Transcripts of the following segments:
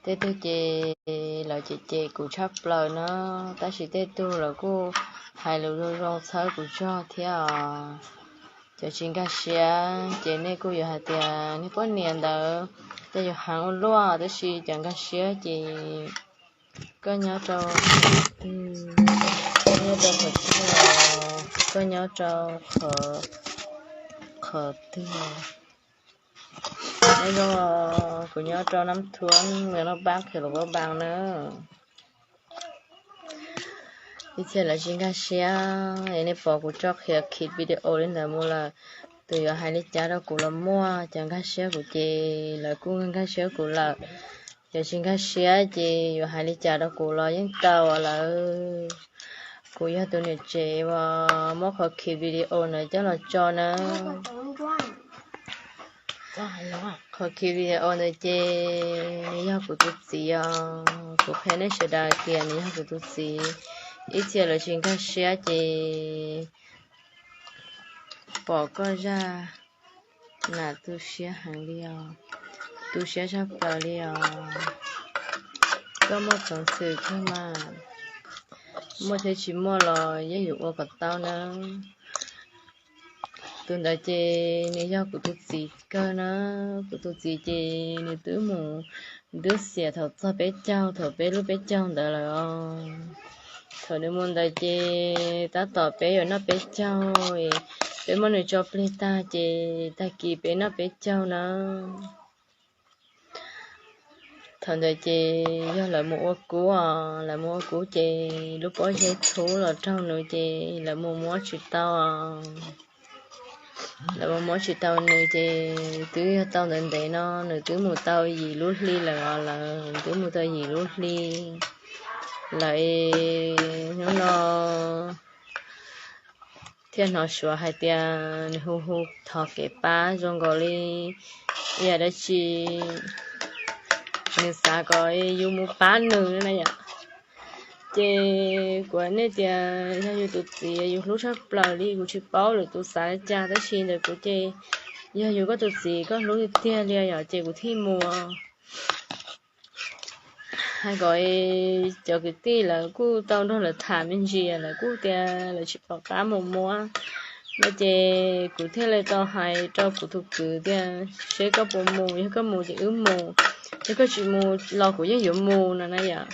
Tej tug ces lawv cem cem kuv tshaj plaws no, tab sis tej tug lawv kuj hais lus zoo zoo txhawb kuv zog thiab os. Cov tsis nkag siab ces nej kuj yuav hais tias niag poj niam ntawd tej yus heev ua luaj, tab sis cov nkag siab ces koj nyob rau, nyob rau qhov twg, koj nyob rau qhov twg? Nyob zoo, kuv nyob rau Nam Thuam, nws noj pab qhia lus pab npaas na. Ib txhia lawv tsis nkag siab es nej pom kuv tso qhia clip video li ntawd mus lawm, tus yuav hais li cas rau kuv los muaj, cov nkag siab kuv ces lawv kuj nkag siab kuv lawm. Cov tsis nkag siab ces yuav hais li cas rau kuv los yeej tau lawm. Kuv yog tus niam tsev uas muab qhov clip video ntawd coj los tso na. Qhov clip video ntawd ces nws yog kuv tus txiv os. Kuv qhia nej sawv daws tias nws yog kuv tus txiv. Ib txhia lawv tsis nkag siab ces pom koj zaj nas tu siab heev li os, tu siab tshaj plaws li os. Koj muaj peev xwm kawg mas, muaj thiab tsis muaj los yeej yuav ua kom tau na. Tus ntawd ces nws yog kuv tus txiv kawg na. Kuv tus txiv ces nws twb mus, nws twb xiam thaum txog peb caug, thaum peb lub peb caug ntawd lawm os. Thaum nws mus ntawd ces tab tom peb yuav noj peb caug, peb muab nws tso plig tag ces tag kis peb noj peb caug na. Thaum ntawd ces yog lawv mus ua kub os, lawv mus ua kub ces lub pob zeb thub los raug nws ces lawv mus muab tsis tau. Lawv mus muab tsis tau nws ces twb yog tau ntev ntev no, nws twb mus tau yim lub hli lawm os, lawv twb mus tau yim lub hli lawm. Hnub no thiaj hnov suav hais tias nws hu hu thov kev pab zoo nkaus li yam dab tsi, nws xav kom yus mus pab nws na yom. Ces kuv hais nej tias yog yus tus txiv yus hlub tshaj plaws li, kuv tsis paub lwm tus xav li cas, tab sis ntawm kuv ces yog yus koj tus txiv koj hlub tiag tiag li yom, ces kuv thiaj mus. Hais kom cov kwv tij lawv kuj tau nrog lawv tham me ntsis, lawv kuj tias lawv tsis pom qab mus muab no, ces kuv thiaj li tau hais rau kuv tus kwv tias seb koj puas mus, yog koj mus ces wb mus, yog koj tsis mus los kuv yeej yuav mus no na yom.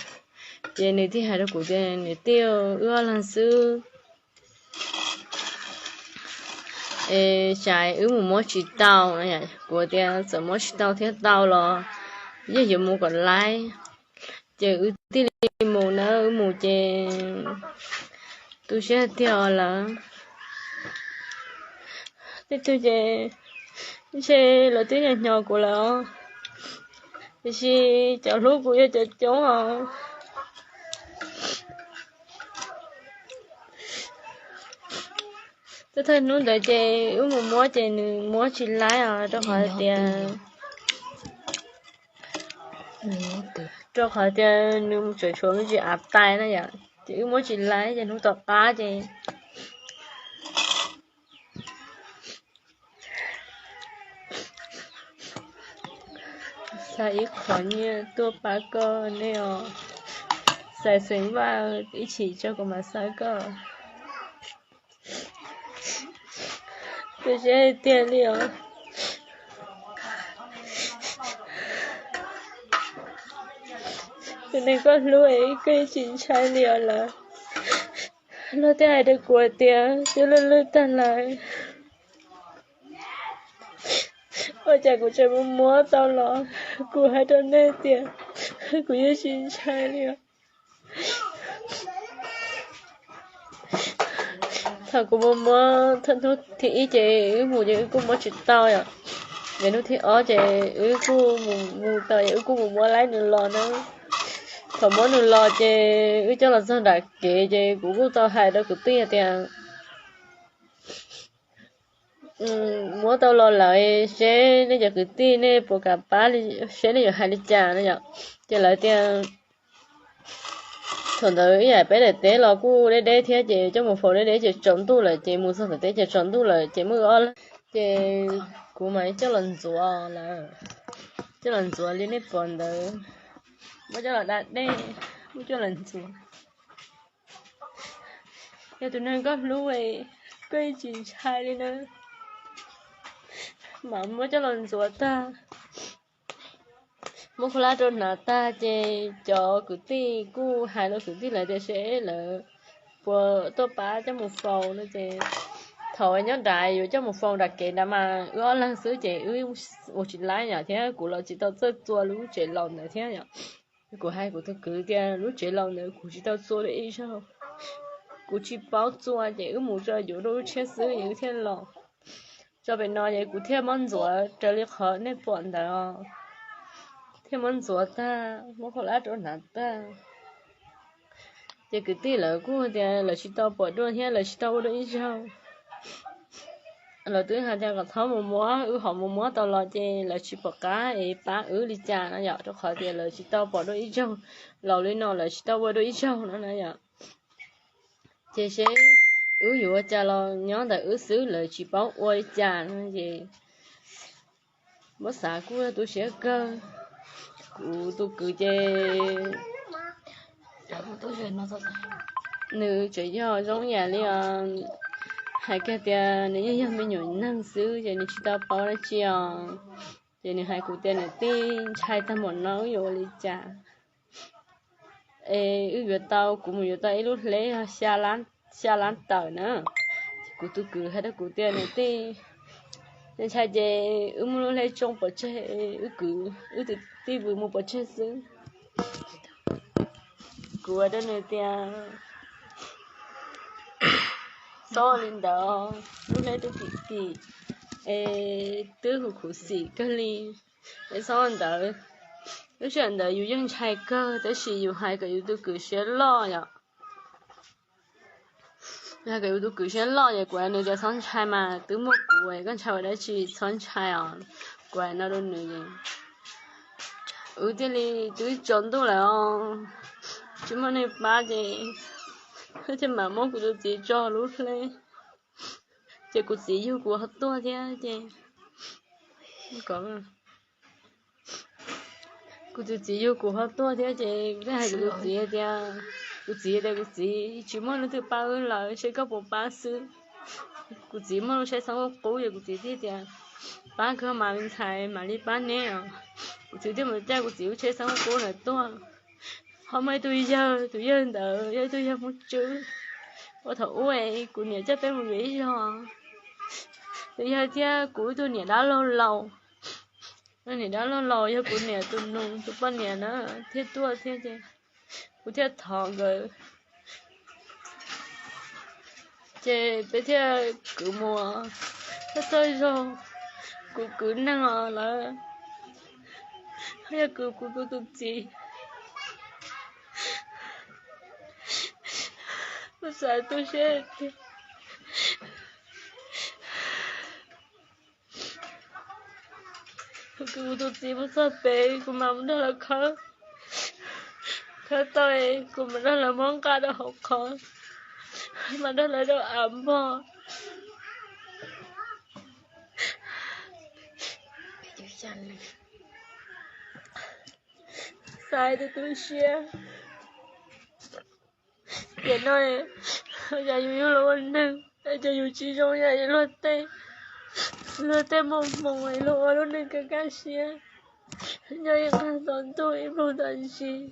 Ces nws thiaj hais rau kuv tias niam tij, wb ob leeg xwb es tsam wb mus muab tsis tau no. Kuv tias txawm muab tsis tau thiab tau los yeej yuav mus kom laib. Ces wb thiaj li mus na, wb mus ces tu siab tiag lawm. Tej tug ces ntshe lawv twb nyo nyo kuv lawm os, tiam sis cov hlub kuv yog cov coob os. Twb thawj hnub ntawd ces wb mus muab ces nws muab tsis laib os, rau qhov tias, rau qhov tias nws tseem tshuav me ntsis av tais na yom, ces wb muab tsis laib ces hnub tom qab ces xa ib qho nyiaj tuaj pab koj nej os. Xais xeem Vaj ib chim tso kuv mam xa koj. Tu siab tiag li os. Tus neeg koj hlub es koj tsis ntshai li os lawm. Luag twb hais rau kuv tias twb lwj lwj tag lawm. Ua cas kuv tseem mus muab tau los? Kuv hais rau nej tias kuv yeej tsis ntshai li os. Thaum kuv mus muab hnub thib ib ces wb mus ces wb kuj muab tsis tau yom. Ces hnub thib ob ces wb kuj mus mus tau es wb kuj mus muab laib nws los na. Thaum muab nws los ces wb coj los txog nram kev ces kuv kuj tau hais rau kwv tij tias muab tau los lawm, seb nej cov kwv tij nej puas kam pab, seb nej yuav hais li cas no yom. Ces lawv tias thaum ntawd ib yam peb daim teb los kuj deb deb thiab ces coj mus faus deb deb ces tsaus ntuj lawm ces mus txog tom teb ces tsaus ntuj lawm ces muaj ob leeg ces kuv mam coj los ntxuav lawm, coj los ntxuav li nej pom ntawd. muab coj los da dej, muab coj los ntxuav. Yog tus neeg koj hlub, koj yeej tsis ntshai li na, mas muab coj los ntxuav tag, muab khaub hlab rau hnav tag ces cov kwv tij kuj hais rau kwv tij lawv tias seb lawv puas tuaj pab coj mus faus no ces thaum nyob nrad yuav coj mus faus nram kev nrad mas wb ob leeg xwb ces wb ua tsis laib yom, thiab kuv los tsis tau txawj txua lub tsev laus ntawd thiab yom. Kuv hais kuv tus kwv tias lub tsev laus ntawd kuv tsis tau txua li ib zaug, kuv tsis paub txua ces wb mus tso yuav rau lub tshiab xwb es wb thiaj los. Tso pem no ces kuv thiaj muab ntxuav raws li qhov nej pom ntawd, thiaj muab ntxuav tag, muab khaub hlab rau hnav tag. Ces kwv tij lawv kuj tias lawv tsis tau pom dua thiab lawv tsis tau ua dua ib zaug. Lawv twb hais tias kom txhob mus muab, wb ho mus muab tau los ces lawv tsis pom qab es pab wb li cas no yom, rau qhov tias lawv tsis tau pom dua ib zaug, laus li no lawv tsis tau ua dua ib zaug no na yom. Ces seb wb yuav ua cas los nyob ntawm wb xwb, lawv tsis paub ua li cas no ces muab xav kuj tu siab kawg. Kuv tus kwv ces nws tseem yog zoo yam li os, hais kiag tias nws yeej yog me nyuam neeg xwb ces nws tsis tau paub dab tsi os. Ces nws hais kuv tias niam tij, ntshai tag npaum no wb yuav ua li cas? Es wb yuav tau, kuv mus yuav tau ib lub hleb xya lab tawm na. Kuv tus kwv hais rau kuv tias niam tij, ntshai ces wb muab lub hleb tsoo pov tseg, wb kwv wb tus tij vwm mus pov tseg xwb. Kuv hais rau nws tias txhob li ntawd, lub hleb twb kim kim es twb huv khuv xim kawg li, es txhob ntawd. Lub sij hawm ntawd yus yeej ntshai kawg tab sis yus hais kom yus tus kwv siab loj yom. Yus hais kom yus tus kwv siab loj ces kuv hais nws tias txhob ntshai mas twb muaj kuv, koj ntshai ua dab tsi, txhob ntshai os. Kuv hais no rau nws, wb thiaj li twb tsaus ntuj lawm os, tsis muaj neeg pab ces thiaj mam muab kuv tus txiv tso lub hleb. Ces kuv txiv yug kuv ho tuaj thiab ces kuv tus txiv yug kuv ho tuaj thiab ces kuv thiaj hais kuv tus txiv tias, kuv txiv tias kuv txiv tsis muaj leej twg pab wb lawm, seb koj puas pab xwb. Kuv txiv muaj lub siab xeeb qub qub ces kuv txiv thiaj tias pab kawg mas me ntxhais, mam li pab neb os. Kuv txiv thiaj mus caij kuv txiv lub siab xeeb qub ntawd tuaj. Ho muaj ib tug yawg, tus yawg ntawd yog ib tug yawg Hmoob Tswb, uas thaum ub kuv niam coj peb mus yuav ib zog. Tus yawg thiab kuv ib tug niam dab laug laus, niam dab laug laus yog kuv niam tus nus tus poj niam na thiaj tuaj thiab ces kuv thiaj thov nkawd. Ces peb thiaj kwv mus, thiaj txog zog, kuv kwv neeg os lawm, yog kwv kuv tus txiv. Kuv xav tu siab tiag. Kuv tus txiv mus txog pem, kuv mam mus nrog lawv khawb, khawb tau, kuv mam nrog lawv muab nqa rau hauv qhov, mam nrog lawv rau av npog. Xav tu tu siab. Tiam no yog yus yug los ua neeg, ces yus tsis zoo yam luag tej. Luag tej muaj hmoo luag ua lub neej kaj kaj siab, nyob ib qag tsaus ntuj ib pluag tsaus ntsis,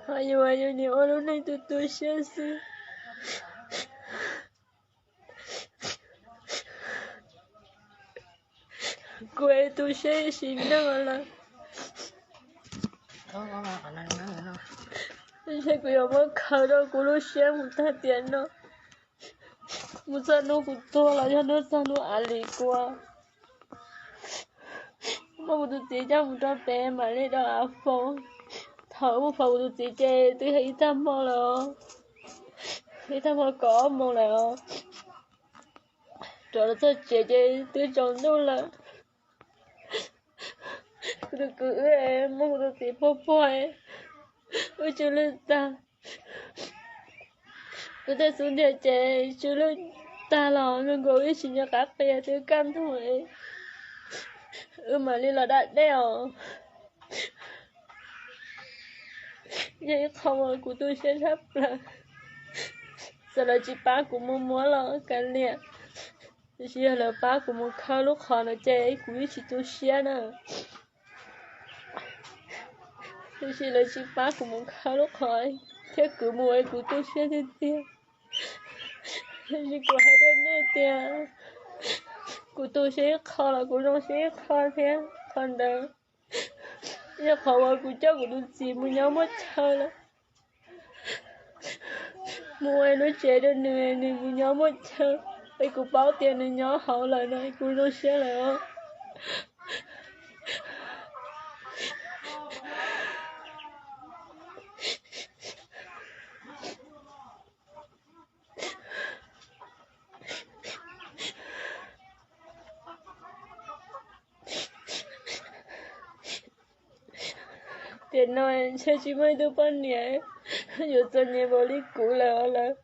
ho yus yus nim ua lub neej tu tu siab xwb. Kuv tu siab sim neej lawm. Ntshe kuv yuav muab khaws rau kuv lub siab mus tag tiam no, mus txog hnub kuv tuag los yog hnub txog hnub av li kuv. Muab kuv tus txiv coj mus rau pem mam li rau av faus. Thaum mus faus kuv tus txiv ces twb yog ib tag hmo lawm, ib tag hmo kaum ob moos lawm os. Rov los txog tsev ces twb tsaus ntuj lawm. Kuv tus kwv wb muab kuv tus txiv puag puag, wb tsw lwj tag. Wb tej xub ntiag ces tsw lwj tag los zoo nkaus wb tsis nco qab qhia, twb kaj ntug, wb mam li los da dej os. yog ib qho uas kuv tu siab tshaj plaws. Txawm lawv tsis pab kuv mus muab los kav liam, tiam sis yog lawv pab kuv mus khawb lub qhov no ces kuv yeej tsis tu siab na. Tiam sis lawv tsis pab kuv mus khawb lub qhov thiab kwv mus es kuv tu siab tiag tiag. Tiam sis kuv hais rau nej tias kuv tu siab ib qho los kuv zoo siab ib qho thiab. Qhov ntawd yog qhov uas kuv coj kuv tus txiv mus nyob muaj chaw lawm, mus ua lub tsev rau nws, nws mus nyob muaj chaw, es kuv paub tias nws nyob hauv lawm no kuv zoo siab lawm os. Tiam no ntshe tsis muaj ib tug poj niam yuav txom nyem npaum li kuv lawm os lawv.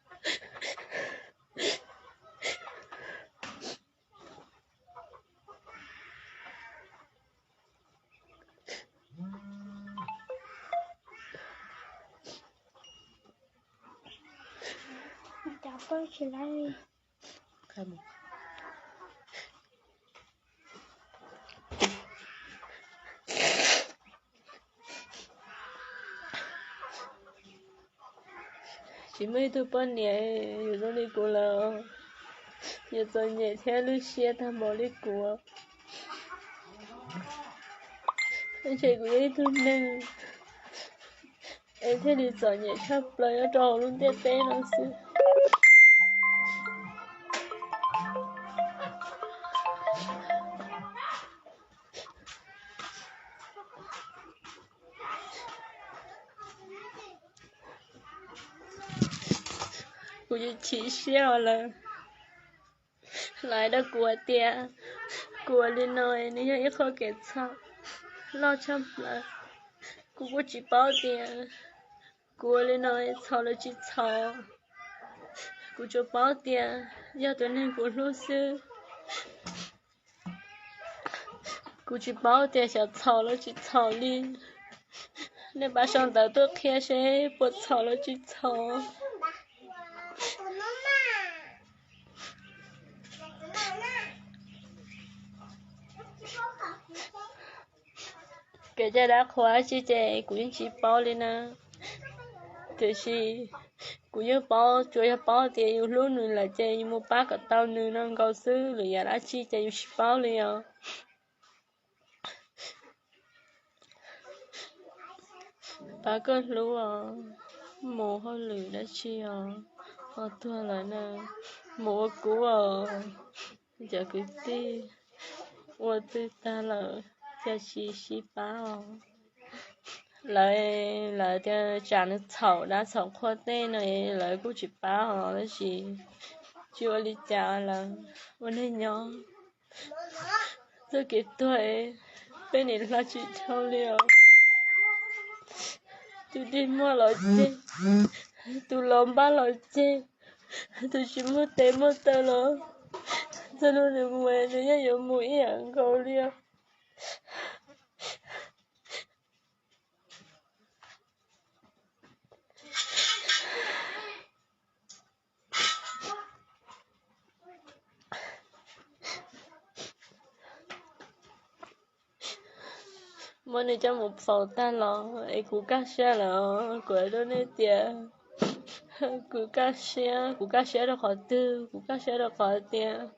Tsis muaj ib tug poj niam yuav zoo li kuv lawm, yuav txom nyem thiab lwj siab tag npaum li kuv. Ntshe kuv yog ib tug neeg es thiaj li txom nyem tshaj plaws nyob rau hauv lub ntiaj teb no xwb. Kuv chim siab os lawv. Lawv hais rau kuv hais tias kuv ua li no nws yog ib qho kev txhaum loj tshaj plaws. Kuv kuj tsis paub tias kuv ua li no txhaum los tsis txhaum. Kuv tsuas paub tias yog tus neeg kuv hlub xwb. Kuv tsis paub tias xyov txhaum los tsis txhaum li. Nej pab sau ntawv tuaj qhia seb puas txhaum los tsis txhaum. Kev cai dab qhuas dab tsi ces kuv yeej tsis paub li na. Tiam sis kuv yeej paub, tsuas yog paub tias yus hlub nws lawm ces yus mus pab kom tau nws no nkaus xwb, lwm yam dab tsi ces yus tsis paub li os. Pab koj hlub os, mus hauj lwm dab tsi os, ho tuag lawm na, mus ua kub os. Cov kwv tij ua twg tag lawm, cas tsis sib pab os. Lawv, lawv tias tsam nws txhaum dab txhaum qhua tej no lawv kuj tsis pab os, tab sis tsis ua li cas, lawv ua neeg nyob. Txoj kev tuag peb nim hlob tsis dhau li os. Tus dig muag los ceg, tus los npab los ceg, tus tsis muaj tes muaj taw los, txog hnub nws mus nws yeej yuav mus ib yam nkaus li os. Muab nws coj mus faus tag los es kuv kaj siab lawm, kuv hais rau nej tias kuv kaj siab, kuv kaj siab rau qhov twg, kuv kaj siab rau qhov tias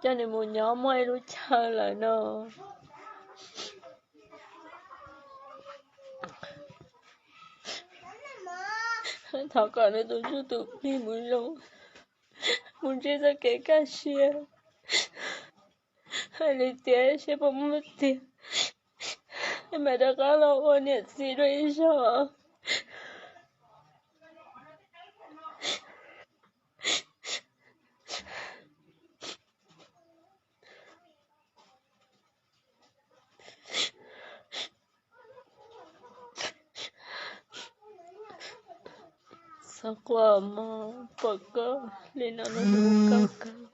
coj nws mus nyob muaj ib lub chaw lawm no. Thov kom nws tus ntsuj tus plig mus zoo, mus ntsib txoj kev kaj siab. Hais li tias seb puas muaj tiag, mam rov qab los ua niam txiv dua ib zaug. Txhob quaj mog, pom koj li no no kuv koj kawg.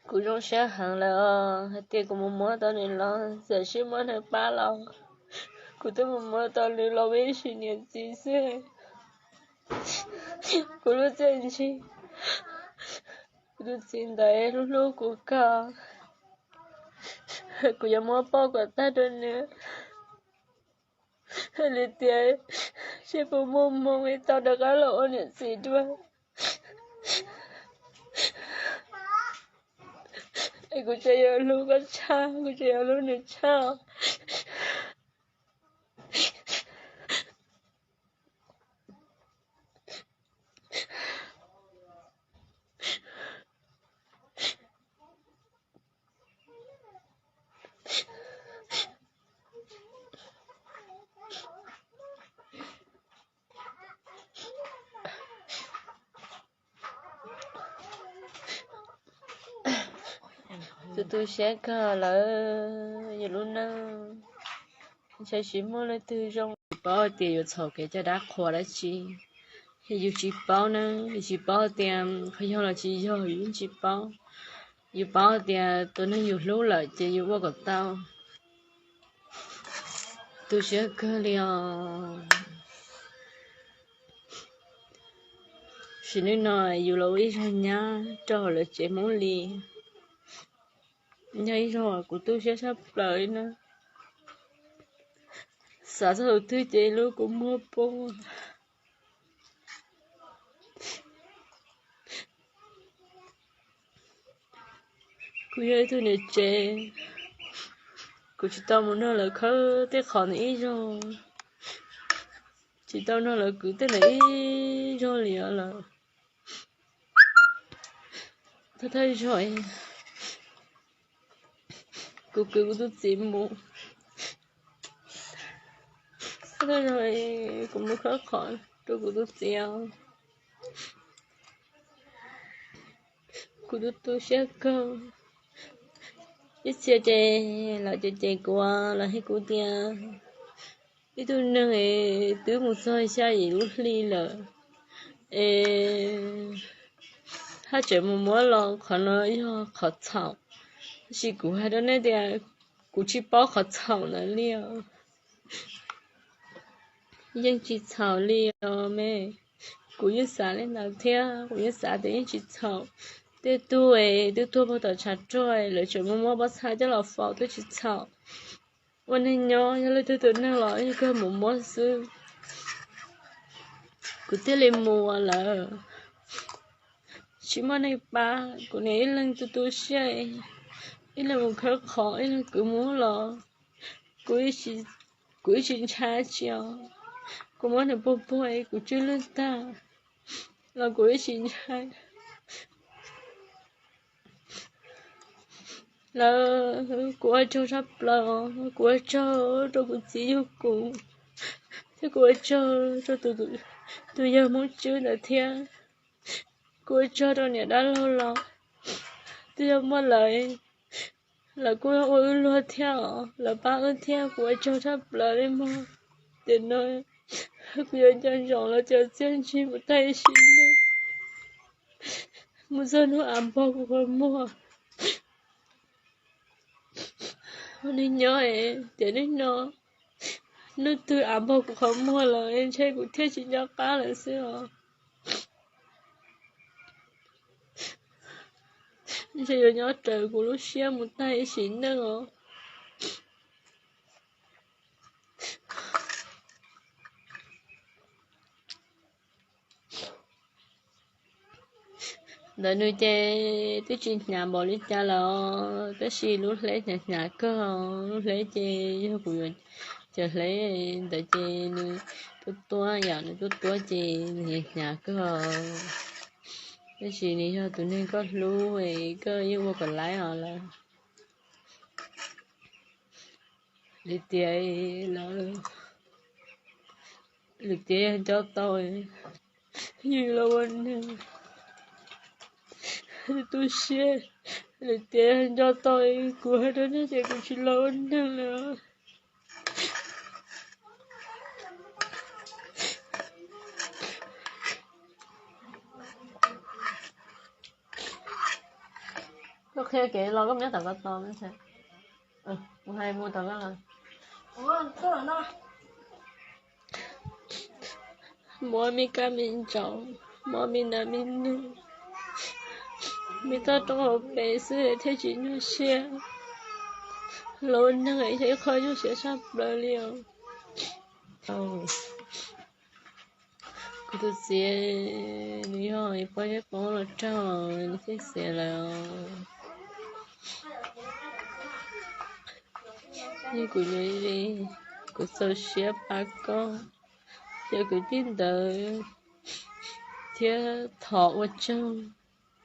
Kuv zoo siab heev lawm os, hais tias kuv mus muab tau nws los, txawm sib muab nws pab los, kuv twb mus muab tau nws los ib sim niam txiv xwb. Kuv lub txiaj ntsig, kuv tus txiv ntawd hlub hlub kuv kawg, kuv yuav muab pauj kom tag rau nws. Li tias seb puas muaj hmoo es tau rov qab los ua niam txiv dua. Es kuv tseem yuav hlub koj tshaj, kuv tseem yuav hlub nws tshaj. Tu tu siab kawg lawm, yus lub neej ntshai tsis muaj leej twg zoo. Tsis paub tias yuav txhaum kev coj dab qhuas dab tsi, yus tsis paub na, yus tsis paub tias qhov yog los tsis yog, yus yeej tsis paub. Yus paub tias tus neeg yus hlub lawm ces yus ua kom tau. Tu siab kawg li os. Sim neej no yus los ua ib zag nyab rau hauv lawv tsev Hmoob Lis, yog ib zag kuv tu siab tshaj plaws li na. Xav txog tus twg ces lub kua muag poob. Kuv yog ib tug niam tsev, kuv tsis tau mus nrog lawv khawb tej qhov ntawd ib zaug, tsis tau nrog lawv kwv tej ntawd ib zaug li lawm. Thawj thawj zaug kuv kwv kuv tus txiv mus, thawj thawj zaug kuv mus khawb qhov rau kuv tus txiv os. Kuv tu tu siab kawg. Ib txhia ces lawv cem cem kuv, lawv hais kuv tias ib tug neeg es twb mus txog xya yim lub hli lawm es haj tseem mus muab los, qhov no yog qhov txhaum. Tab sis kuv hais rau nej tias kuv tsis paub qhov txhaum ntawd li os. Yeej tsis txhaum li os me. Kuv yeej xav li ntawd thiab, kuv yeej xav tias yeej tsis txhaum. Tej tug es twb tuag puag tom tshav rog lawv tseem muab muab pob txha coj los faus twb tsis txhaum. Ua neeg nyob yog leej twg tus neeg los yeej kawg mus muab xwb. Kuv thiaj li mus lawm, tsis muaj neeg pab, kuv niam ib leeg tu tu siab, ib leeg mus khawb qhov, ib leeg kwv mus los. Kuv ib tsis ntshai tsi os, kuv muab nws puag puag kuv tsw lwj tag los kuv ib tsis ntshai. Lawv, kuv ua tsaug tshaj plaws, kuv ua tsaug rau kuv txiv yug kuv, thiab kuv ua tsaug rau tus yawg Hmoob Tswb ntawd thiab. Kuv ua tsaug rau niam dab laug los, twb yog muaj lawv, lawv kuj ua wb luag thiab os, lawv pab wb thiab, kuv ua tsaug tshaj plaws li mog. Tiam no kuv yuav nco ntsoov lawv cov txiaj ntsig mus tag sim neej, mus txog hnub av npog kuv qhov muag. Ua neeg nyob tiam neej no, hnub twg av npog kuv qhov muag lawm ntshe kuv thiaj tsis nco qab lawm xwb os. Ntshe yuav nyob raws kuv lub siab mus tag ib sim neej os. Ntawd nws ces twb tsis hnyav npaum li cas lawm, tab sis lub hleb hnyav hnyav kawg. Lub hleb ces yog kuv yuav cov hleb ntawd ces nws tuab tuab, yam nws tuab tuab ces nws hnyav hnyav kawg. Tab sis nws yog tus neeg koj hlub, koj yeej ua kom laib os lawm. Lwm tiam, lwm tiam yog nco tau, yus los ua neeg tu siab. Lwm tiam yog nco tau kuv hais rau nej tias kuv tsis los ua neeg lawm. Koj qhia kev los koj nyob tom ko taw, kuv hais mus tom ko los. Muab me kab me ntsaum, muab me nas me noog, me toj roob hauv pes xwb thiaj tsis nyuaj siab. Los ua neeg yog ib qho nyuaj siab tshaj plaws li os. Kuv tus txiv, nws yog ib pob zeb poob los raug nws thiaj xiam lawm. Yeej kuv nyob li, kuv txaus siab pab koj, cov kwv tij ntawd thiab thov ua tsaug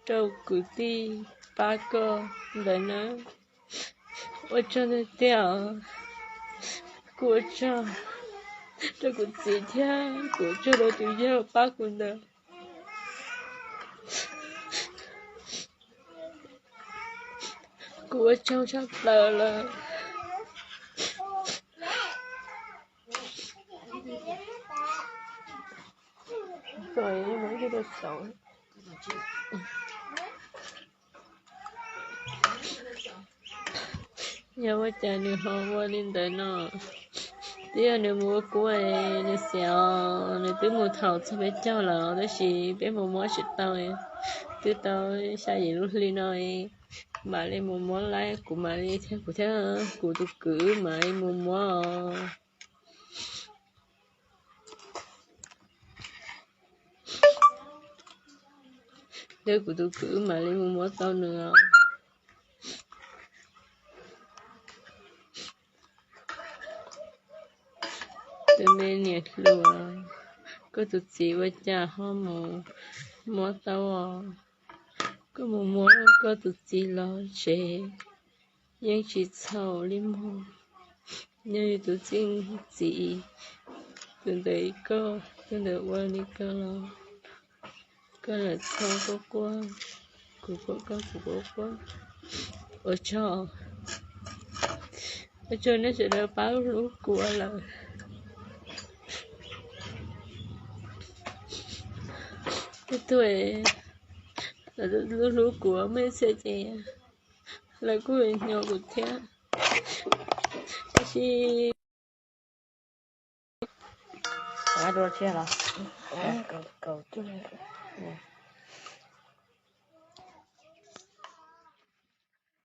rau kwv tij pab koj ntawd na. Ua tsaug tiag tiag os. Kuv ua tsaug rau kuv txiv thiab kuv ua tsaug rau tus yawg pab kuv ntawd. Kuv ua tsaug tshaj plaws lawm. Yog ua cas nws ho ua li ntawd no? Twb yog nws mus ua kub, nws xiam os, nws twb mus thaum txog peb caug lawm tab sis peb mus muab tsis tau. Twb tau xya yim lub hli no, mam li mus muab laib, kuv mam li thiab kuv thiab kuv tus kwv mam li mus muab os. Thiab kuv tus kwv mam li mus muab tau nws os. Tus me niam hluas, koj tus txiv ua cas ho mus muab tau os? Koj mus muab koj tus txiv los tsev yeej tsis txhaum li mog. Nyob yus tus txiv, txiv, tus ntawd koj, tus ntawd ua li koj los koj lam txhob quaj quaj, kuv quaj koj kuv quaj quaj. Ua tsaug, ua tsaug nej sawv daws pab hlub kuv lawm. Tej tug lub hlub kuv muaj ib txhia ces lawv kuj nyo kuv thiab. Tab sis